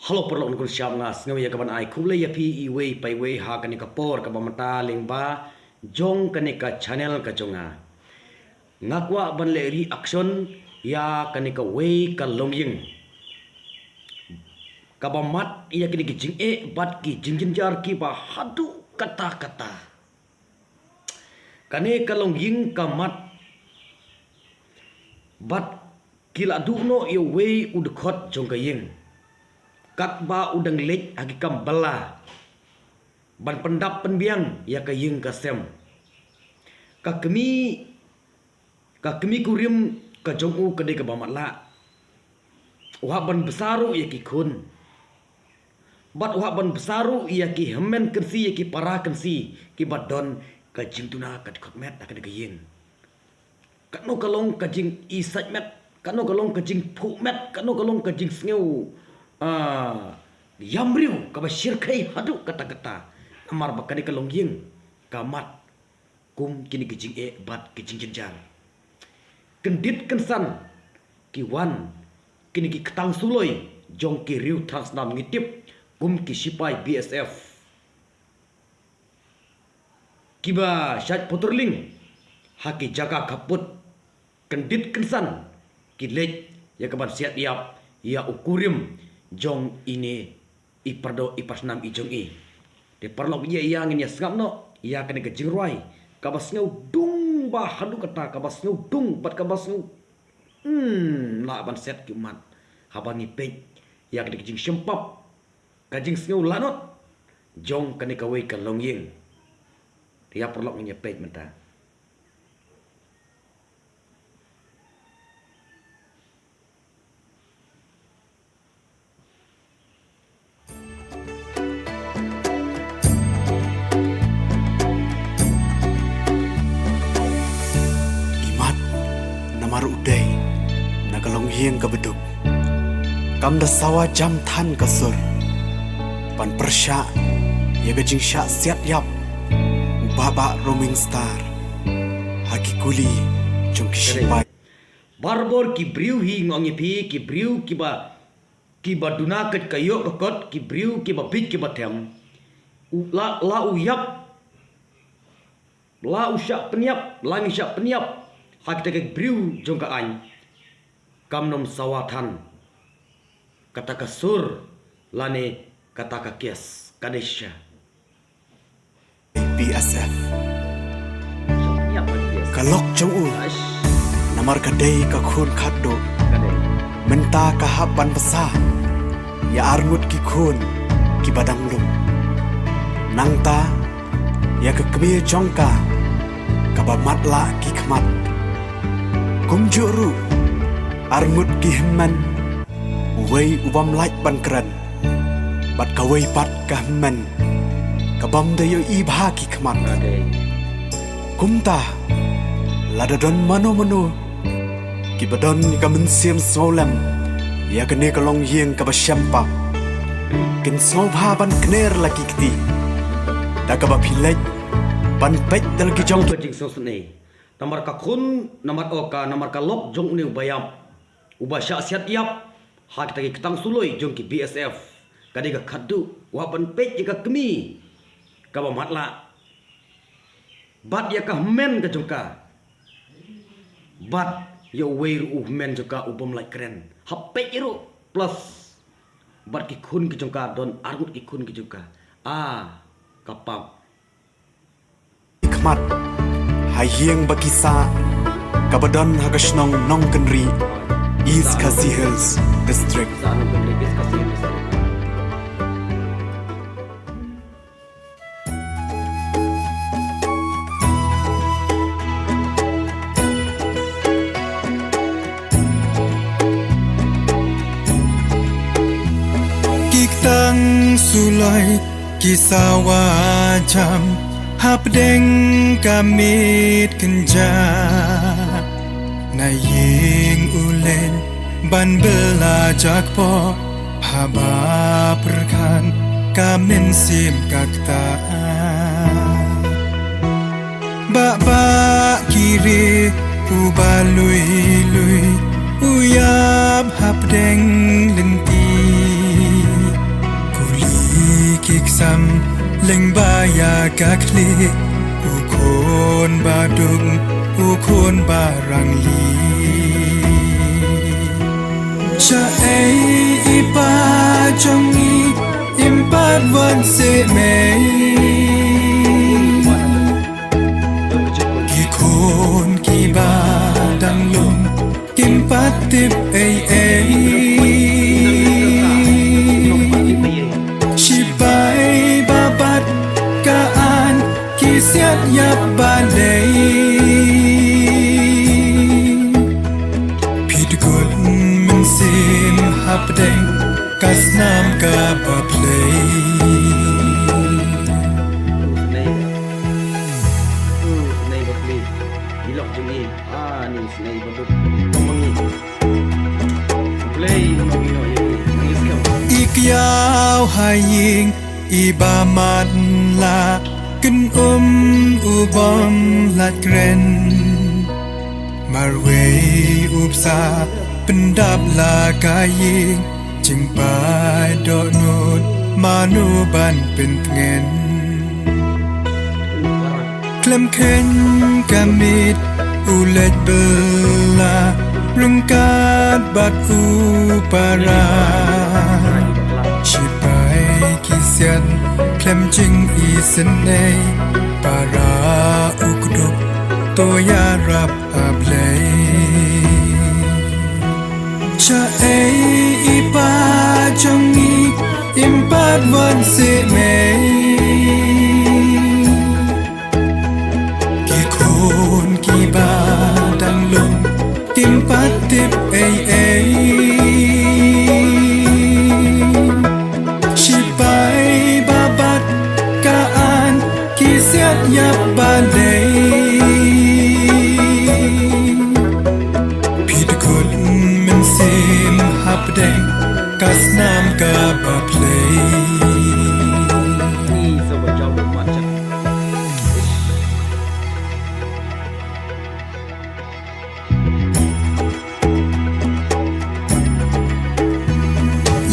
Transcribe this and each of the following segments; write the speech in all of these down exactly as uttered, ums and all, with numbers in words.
Hello paralok, ngan kren sha nga, sngew ïa kaban ai khublei ïa phi iwei pa iwei ha kane ka por kaba mynta lyngba jong kane ka channel ka jong nga. Nga kwah ban leh reaction ïa kane kawei ka longïing kaba mad ïa kine ki jingeh bad ki jingjynjar kiba haduh katta katta. Kane ka longïing ka mad bad ki la duh noh ïa uwei u dkhot jong ka ïing. Katba u dang leit ha ki kam bylla ban pyndap pynbiang ïa ka ïing ka sem, ka kmie, ka kmie kurim ka jong u ka dei kaba matlah. U hap ban bsa ruh ïa ki khun bad u hap ban bsa ruh ïa ki hynmen kynsi, ïa ki para kynsi kiba don ka jingduna ka dkhot met ha ka dei ka ïing. Katno ka long ka jingisait met, katno ka long ka jingphuh met, katno ka long ka jingsngew, ah, ïam briew kaba shyrkhei haduh katta katta. Namar ba kane ka longïing ka mad kum kine ki jingeh bad ki jingjynjar. Kyndit kynsan ki wan kine ki ktang suloi jong ki riew thrang snam, ngi tip kum ki shipai B S F, kiba shait patrolling ha ki jaka khappud. Kyndit kynsan ki leit ïa kaban siat ïap ïa u kurim jong ine i pardoh i parsnam i jong i. Te paralok, ïa, ïa ngin ïa sngap noh ïa kane ka jingrwai kaba sngewdung ba haduh katta, kaba sngewdung bad kaba sngew, hmm, lah ban set ki ummat haba ngi peit ïa kane ka jingshim pap, ka jingsngew lanot jong kane kawei ka longïing. Te ïa paralok, ngin ïa peit mynta. I mad namar u dei na ka longïing kaba duk. Kam da sawa jam than ka sur ban pyrshah ïa ka jingshah siat ïap u Bah Bah Roaming Star ha ki kuli jong ki shipai. Barabor ki briew hi, nga ong ïa phi, ki briew kiba, kiba duna ka, ka ïoh ka kot, ki briew kiba bieit kiba them, u la, la u ïap, la u shah pynïap, la ngi shah pynïap ha kita ki briew jong ka aiñ, kam nym sawa than kata ka sur lane kata ka kes, ka dei shisha. B S F. Ka lok jong u namar ka dei ka khun khatduh. Mynta ka hap ban bsa ïa arngut ki khun kiba dang lum. Nangta ïa ka kmie jong ka kaba matlah ki khmat. Kumjuh ruh arngut ki hynmen, uwei u bym lait ban kren bad kawei pat ka hynmen ka bym da ïohi bha ki khmat. Kumta lada don mano mano kiba don ïa ka mynsiem sngewlem ïa kane ka longïing kaba shim pap, kin sngewbha ban kner la ki kti da kaba phi leit ban peit da la ki jong ki. Namar ka khun, namar, oh, ka, namar ka lok jong une uba ïap, uba shah siat ïap ha kita ki ktang suloi jong ki B S F, ka dei ka khatduh, u hap ban peit ïa ka kmie kaba matlah bad ïa ka hynmen ka jong ka, bad ïa uwei ruh u hynmen jong ka u bym lait kren. Hap peit ruh plus bad ki khun ki jong ka, don arngut ki khun ki jong ka. Ah, ka pap. Khmat ha ïing ba ki sah kaba don ha ka shnong Nongkynrih, East Khasi Hills District. Ki ktang suloi ki sawa jam hapdeng ka miet kynja. Na ïing u leit ban bylla jakpoh, haba pyrkhat ka mynsiem ka ktah. Bah Bah Kiri uba lui lui u ïap hapdeng lynti. Sam lyngba ïa ka khlieh, u khun ba duk, u khun ba rangli. Shaei i pa jong ngi, im pat wan seh mei. Ki khun kiba dang lum, kim pat tip ei ei. Shipai ba bat ka aiñ, ki siat ïap balei. Phi dkut mynsiem hapdeng ka snam kaba plie. Ani snei baduk. Kong mangi. Play no no ye. Nangis kam. I kiaw ha ïing iba mat la, kin um u bym lait kren. Marwei u bsa pyndap la ka ïing, jingpait dohnud mano ban pyntngen. Khlem kheiñ ka miet u leit bylla ryngkat bad u para. Shipai ki siat khlem jingisynei, para u kdup to ïarap A Blei. Shaei i pa jong ngi, im pat wan seh mei. Ki khun kiba dang lum, kim pat tip ei ei. Shipai ba bat ka aiñ, ki siat ïap balei. Phi dkut mynsiem hapdeng ka snam kaba plie.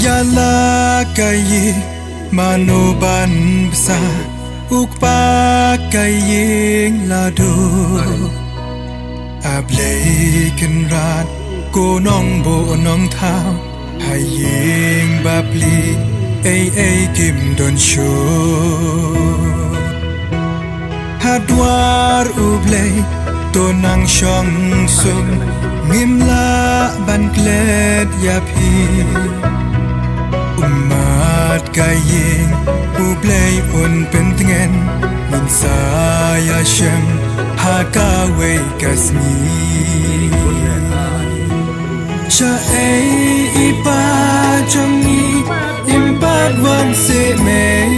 Ïa la ka ïing mano ban bsa, u kpa ka ïing la duk. A Blei Kynrad ko Nongbuh Nongthaw, ha ïing ba plie ei ei kim don shuh. Ha dwar U Blei to nang shong suk, ngim lah ban klet ïa phi. Ummat ka ïing U Blei un pyntngen, ngin sa ïashem ha kawei ka sngi. Shaei i pa jong ngi, im pat wan seh mei.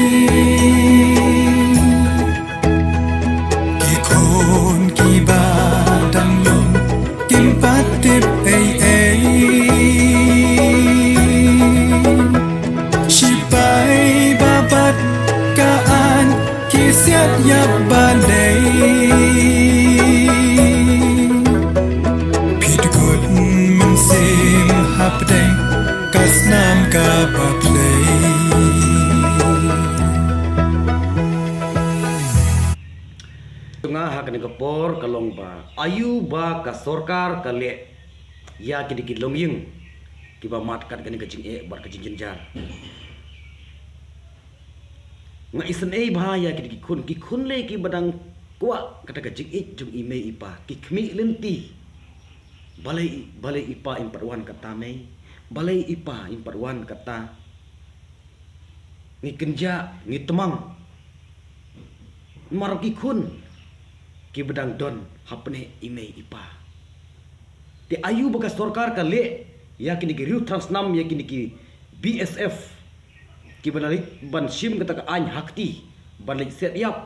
Ki khun kiba dang lum, kim pat tip ei ei. Shipai ba bat ka aiñ, ki siat ïap balei. Phi dkut mynsiem hapdeng ka snam kaba plie. Nga ha kane ka por ka long ba aiu ba ka sorkar ka leh ïa kine ki longïing kiba mad kat kane ka jingeh bad ka jingjynjar. Nga isynei bha ïa kine ki khun, ki khun lei kiba dang kwah kata ka jingïeit jong i mei i pa, ki khmih lynti. Balei, balei i pa im pat wan kata mei? Balei i pa im pat wan kata? Ngi kynjah, ngi tmang. Namar ki khun kiba dang don hapdeng i mei i pa. Te aiu ba ka sorkar ka leh ïa kine ki riew thrang snam, ïa kine ki B S F, kiba la leit ban shim kata ka aiñ ha kti, ban leit siat ïap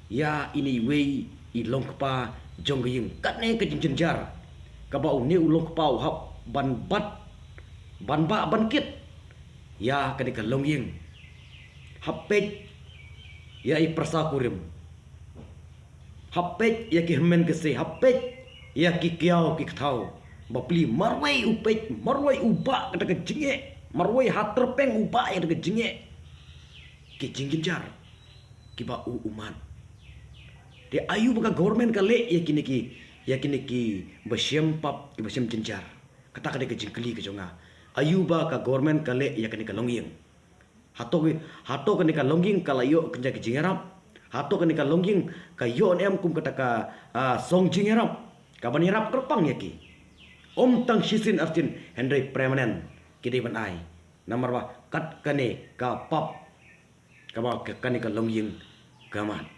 ïa ine iwei i longkpa jong ka ïing. Katne ka jingjynjar kaba une u longkpa u hap ban bat, ban bah, ban kit ïa kane ka longïing. Hap peit ïa i pyrsa kurim. Hap peit ïa ki hynmen ki sei, hap peit ïa ki kiaw ki kthaw. Bapli marwei u peit, marwei u bah kata ka jingeh, marwei ha tyrpeng u bah ïa kata ka jingeh. ki jingjynjar kiba u u mad. Te aïu ba ka government ka leh ïa kine ki, ïa kine ki ba shem pap, ki ba shem jynjar? Kata ka dei ka jingkylli ka jong nga. Aïu ba ka government ka leh ïa kane ka longïing? Hato ki, hato kane ka longïing ka la ïoh kynja ki jingïarap? Hato kane ka longïing ka ïoh ne em kum kata ka, ah, song jingïarap kaban ïarap kyrpang ïa ki? Ym tang shisien arsien hynrei permanent ki dei ban ai. Namar ba kat kane ka pap kaba ka, kane ka longïing ka mad.